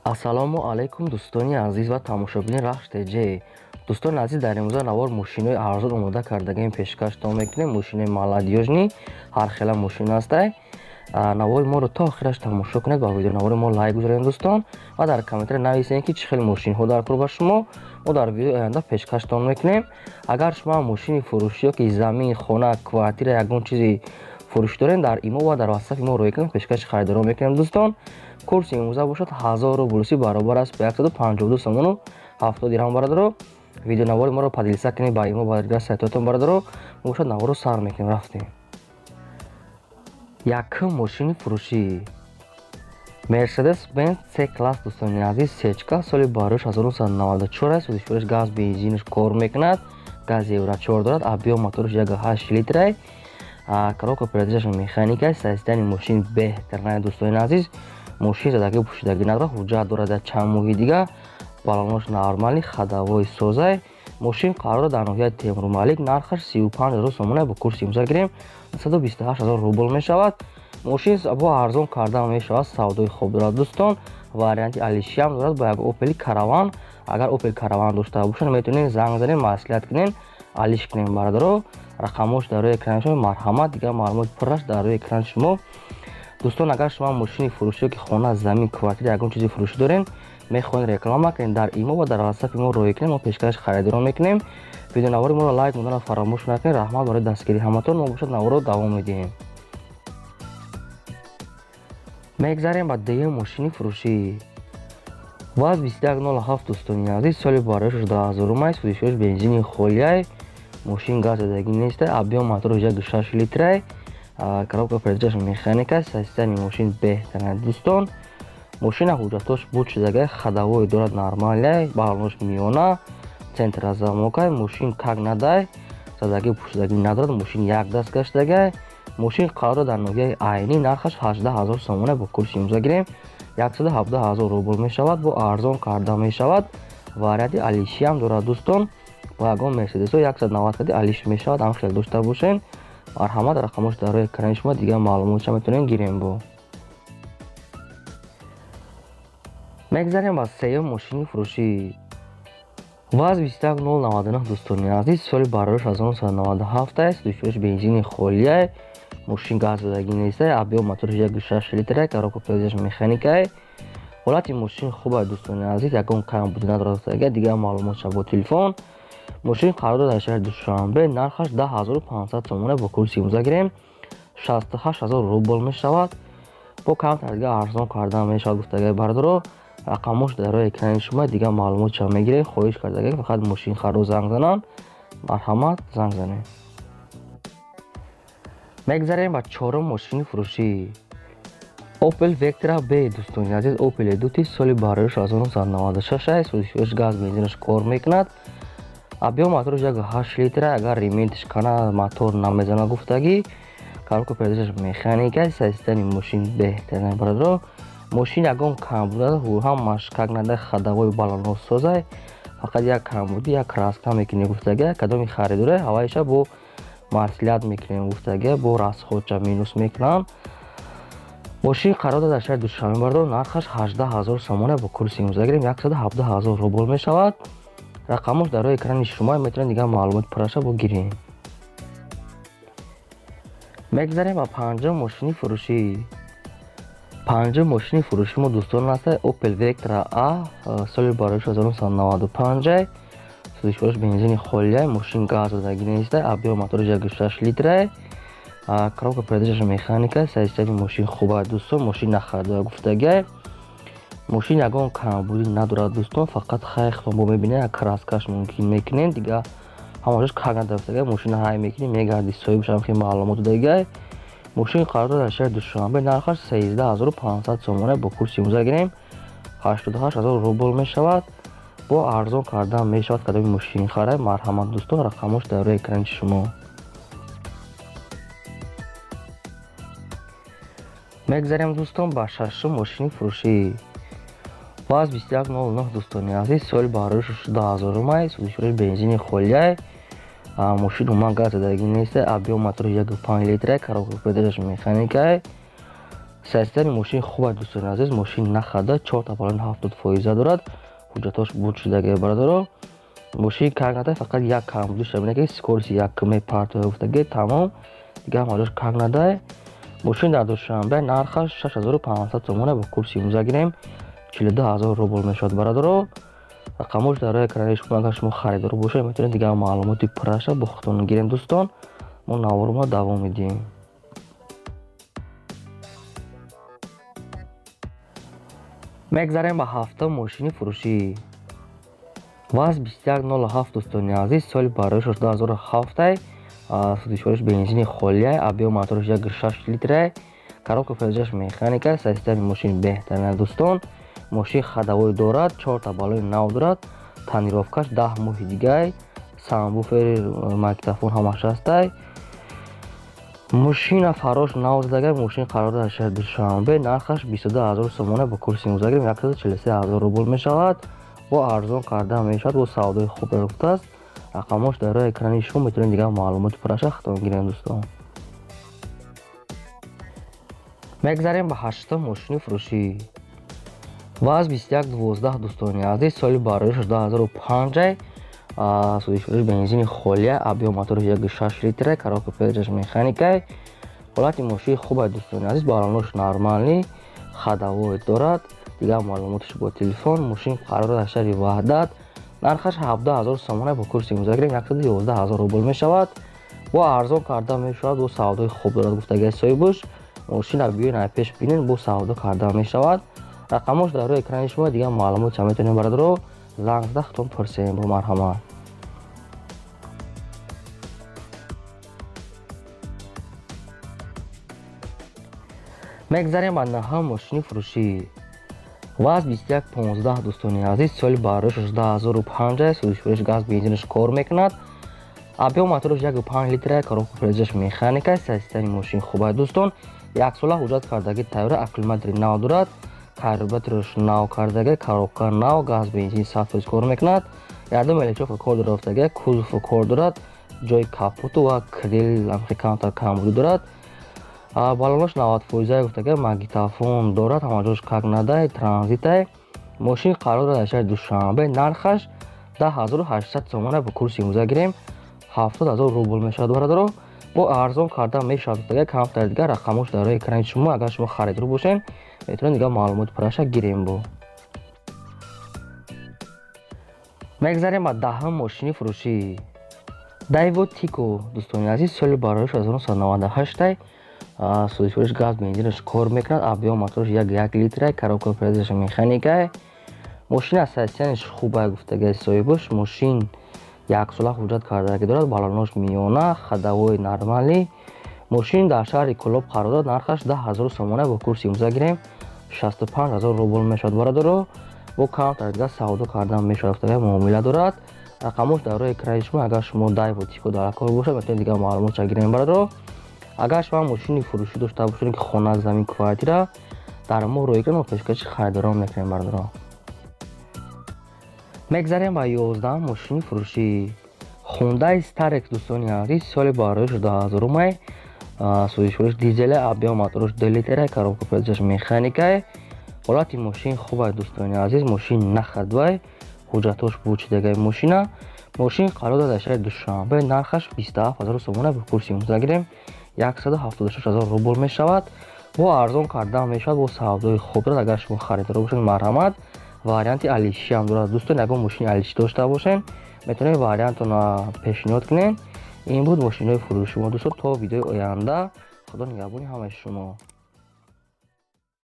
Ассалому алайкум, дӯстони азиз ва тамошобини Рахш ТЖ. Дӯстони азиз, дар имрӯза навор мошинои арзон омода кардагием, пешкаштон мекунем. Мошинои молодёжный, ҳар хела мошин ҳастай. Навори моро то охираш тамошо кунед, ба видеонавори мо лайк гузоред, дӯстон, ва дар комментария нависед, ки чӣ хел мошинҳо дар кор ба шумо. Мо дар видеои оянда пешкаштон мекунем. Агар шумо мошини фурӯшӣ ёки замин, хона, квартира, ягон чизи фурӯшӣ доред, дар имо ва дар ватсапи мо рӯй кунед, пешкаши харидорон мекунем, дӯстон. Курси имрӯза бошад 1000 рубл русӣ баробар аст ба 152 сомону 70 дирҳам, бародаро. Видеонавори моро поделиться кунед ба имо ва дигар сайтҳоятон, бародаро. Мо бошад наворро сар мекунем, рафтем. Якум мошини фурӯшӣ Мерседес Бенз С класс, дӯстони азиз, сечка, соли барош 1994 аст. Сӯзишвориш газ, бензинаш кор мекунад, газ евро 4 дорад, объём мотораш 1,8 литрай, коробка передачаш механика. Состояние мошин беҳтарин, дӯстони азиз. Мошин задагӣ пӯшидагӣ надорад, ҳуҷҷат дорад дар чанд моҳи дига, балонош нормальный, ходовой созай. Мошин қарор дар ноҳияи Темурмалик, нархаш 35 000 сомона, бо курси имрӯза гирем 128 000 рубл мешавад. Мошин бо арзон карда мешавад, савдои хуб дорад, дӯстон. Варианти алишиам дорад бо як Опели Караван. Агар Опел Караван дошта бошад, метавонед занг занед, маслиҳат кунед, алиш кунем, бародаро. Рақамҳош дар рӯи экрани шумо, марҳамат, дигар маълумоти пурраш дар рӯи экрани шумо. Дӯстон, агар шумо мошини фурӯшӣ ки хона, замин, квартира, ягон чизи фурӯшӣ доред, мехоҳед реклама кунед, дар имо ва дар ватсапи мо рӯй кунед, мо пешкаш харидорон мекунем. Видеонавори моро лайк монданро фаромӯш накунед. Раҳмат барои дастгирии ҳаматон. Мо бошад наворро давом медиҳем. Мегзарем ба дуюм мошини фурӯшӣ. ВАЗ 2107, дӯстони азиз, соли барояш 2000 аст, сӯзишвориш бензини холиай, мошин газ задагӣ нест, объём мотораш 1,6 литрай, коробка передачаш механика. Состояние мошин беҳтарин, дӯстон. Мошина ҳуҷҷатош буд шудагай, ходовой дорад нормальный, балонош миёна, центра замокай, мошин как надай, задагӣ пӯшидагӣ надорад, мошин як даст гаштагай. Мошин қарор дар ноҳияи Айнӣ, нархаш 18 000 сомона, бо курси имрӯза гирем 117 000 рубл мешавад, бо арзон карда мешавад. Варианти алишиам дорад, дӯстон, бо ягон Мерседесо 190 кади алиш мешавад, ҳам хел дошта бошен. Марҳамат, рақамош дар рӯи экрани шумо, дигар маълумотша метавонем гирем. Бо мегзарем ба сеюм мошини фурӯшӣ. ВАЗ 21099, дӯстони азиз, соли барояш 1997 аст, сӯзишвориш бензини холиай, мошин газ задагӣ нест, объём мотораш 1,6 литрай, коробка передачаш механикай. Ҳолати мошин хуб аст, дӯстони азиз, ягон камбудӣ надорад, дигар маълумотша бо телефон. Мошин қарор дорад дар шаҳри Душанбе, нархаш 10 500 сомона, бо курси имрӯза гирем 68 000 рубл мешавад, бо камтар дигар арзон карда мешавад, гуфтагай, бародаро. Рақамҳош дар рӯи экрани шумо, дигар маълумотша мегиред. Хоҳиш кардагай, фақат мошинхаро занг зананд, марҳамат, занг занед. Мегзарем ба чорум мошини фурӯшӣ. Opel Vectra B, дӯстони азиз, Opel дути, соли барояш 1996 аст, сӯзишвориш газ, бензинаш кор мекунад, объём мотораш 1,8 литра, агар ремонтш кана мотор намезана гуфтагӣ, коробка передачаш механика. Состояние мошин беҳтарин, бародаро. Мошин ягон камбуд надорад, ҳамаш как нада, ходовой, балоно созай, фақат як камбудӣ, як краска мекунем гуфтагӣ. Кадоми харидора ҳавайша бо маслиҳат мекунем гуфтагӣ, бо расходча минус мекунанд. Мошин қарор дорад дар шаҳри Душанбе, бародаро, нархаш 18 000 сомона, бо курси имрӯза гирем 117 000 рубл мешавад. Рақамҳош дар рӯи экрани шумо, метавонед дигар маълумот пурраша бо гирем. Мегзарем ба панҷум мошини фурӯшӣ. Панҷум мошини фурӯшӣ мо, дӯстон, аст Opel Vectra A, соли барояш 1995, сӯзишвориш бензини холиай, мошин газ задагӣ нест, объём мотораш 1,6 литрай, коробка передачаш механика. Состояние мошин хуб аст, дӯстон, мошин нахаридора гуфтагай. Мошин ягон камбудӣ надорад, дӯстон, фақат хайхтон бо мебинед, як краскаш мумкин мекунем, дигар ҳамаҷош как надора гуфтагай. Мошина ҳай мекунем, мегарди, соҳибаш ҳам хеле маълумот додагай. Мошин қарор дорад дар шаҳри Душанбе, нархаш 13 500 сомона, бо курси имрӯза гирем 88 000 рубл мешавад, бо арзон карда мешавад. Кадоми мошин харай, марҳамат, дӯстон, рақамҳош дар рӯи экрани шумо. Мегзарем, дӯстон, ба шашум мошини фурӯшӣ. ВАЗ 2109, дӯстони азиз, соли барояш 2000 аст, сӯзишвориш бензини холиай, мошин умуман газ задагӣ нест, объём мотораш 1,5 литрай, коробка передачаш механикай. Состояни мошин хуб аст дӯстони азиз, мошин нахада, 4 та баллон 70% дорад, ҳуҷҷатҳош буд шудаги бародаро. Мошин как надай, фақат як камбудиш бина ки скорости як мепартоя гуфтаги, тамом, дигар ҳамаҷош как надай. Мошин дар Душанбе, нархаш 6500 сомона, бо курси имрӯза гирем 42000 рубл мешавад бародаро. Рақамош дар рӯи экрани шумо, агар шумо харидор бошед, метавонед дигар маълумоти пурраша бо худтон гирем дӯстон. Мо наворро давом медиҳем. Мегзарем ба ҳафтум мошини фурӯшӣ. ВАЗ 2107 дӯстони азиз, соли барои 2007, сӯзишвориш бензини холия, объём мотораш 1,6 литрай, коробка передач механика, состояни мошин беҳтарина дӯстон. Мошин ходовой дорад, 4 та баллони нав дорад, тонировкаш 10 моҳи дигай, самбуфери, магнитофон ҳамаш ҳастай. Мошина фарош нав задагай, мошин қарор дорад дар шаҳри Душанбе, нархаш 22000 сомона, бо курси имрӯза гирем 143000 рубл мешавад. Бо арзон карда мешавад, бо савдои хуб гуфтааст. Рақамош дар рӯи экрани шумо, метавонед дигар маълумоти пурраша худтон гирем дӯстон. Мегзарем ба ҳаштум мошини фурӯшӣ. ВАЗ 2112 дӯстони азиз, соли барои 2005, сӯзишвориш бензини холия, объём мотораш 1,6 литра, коробка передач механикай. Ҳолати мошин хуб аст дӯстони азиз, баллонош нормалӣ, ходовой дорад, дигар маълумоташ бо телефон. Мошин қарор дорад дар шаҳри Ваҳдат, нархаш 17000 сомона, бо курси имрӯза гирем 111000 рубл мешавад. Бо арзон карда мешавад, бо савдои хуб дорад гуфтаги соҳибаш. Мошина биёен ай пеш бинен, бо савдо карда мешавад. Рақамош дар рӯи экрани шумо, дигар маълумотша метавонем бародаро занг зада худтон пурсем, бо марҳамат. Мегзарем ба наҳум мошини фурӯшӣ. ВАЗ 2115 дӯстони азиз, соли барои 2005, сӯзишвориш газ бензинаш кор мекунад, объём мотораш 1,5 литра, коробка передач механика, состояни мошин хуб аст дӯстон. Яксола ҳуҷҷат кардаги тайёра, аккумулятори нав дорад, карбюратораш нав кардаги, коробка нав, газ бензин 100% кор мекунад, ядум электрофа кор дорад, кузов кор дорад, ҷои капоту ва крил ҳам камтар камбудӣ дорад. Баллонош 90% гуфтага, магнитофон дорад, ҳамаҷош как надай, транзитай. Мошин қарор дорад дар шаҳри Душанбе, нархаш 10800 сомона, бо курси имрӯза гирем 70000 рубл мешавад бародаро. Бо арзон карда мешавад гуфтага, камтар дигар рақамош дар рӯи экрани шумо, агар шумо харидор бошед, метавонед дигар маълумоти пурраша гирем. Бо мегзарем ба даҳум мошини фурӯшӣ. Дайво Тико дӯстони азиз, соли барои 1998, сӯзишвориш газ бензинаш кор мекунад, объём мотораш 1,1 литра, коробка передач механика. Мошин аз состояниш хуб аст гуфтаги соҳибаш. Мошин яксола ҳуҷҷат кардаги дорад, баллонош миёна, ходовой нормалӣ. Мошин дар шаҳри Кӯлоб қарор дорад, нархаш 10000 сомона, бо курси имрӯза гирем 65000 рубл мешавад бародаро. Бо камтар дигар савдо кардан мешавад гуфтаги, муомила дорад. Рақамош дар рӯи экрани шумо, агар шумо Дайво Тико дар кор бошад, метавонед дигар маълумотша гирем бародаро. Агар шумо мошини фурӯшӣ дошта бошед, ки хона, замин, квартира, дар мо ройгон мо пешкаши харидорон мекунем бародаро. Мегзарем ба 11 мошини фурӯшӣ. Hyundai Starex дӯстони азиз, соли барои 2000, сӯзишвориш дизеле, объём мотораш 2 литра, коробка передач механика. Ҳолати мошин хуб аст дӯстони азиз, мошин нахадвай, ҳуҷҷатҳош буд шудагаи мошина. Мошин қарор дорад дар шаҳри Душанбе, нархаш 27000 сомона, бо курси имрӯза гирем 176000 рубл мешавад. Бо арзон карда мешавад, бо савдои хуб дорад. Агар шумо харидор бошед, марҳамат. Варианти алиши ҳам дорад дӯстон, ягон мошини алиши дошта бошед, метавонед вариантонро пешниҳод кунед. Ин буд мошинҳои фурӯши мо дӯстон. То видеои оянда, худо нигаҳбони ҳамаи шумо.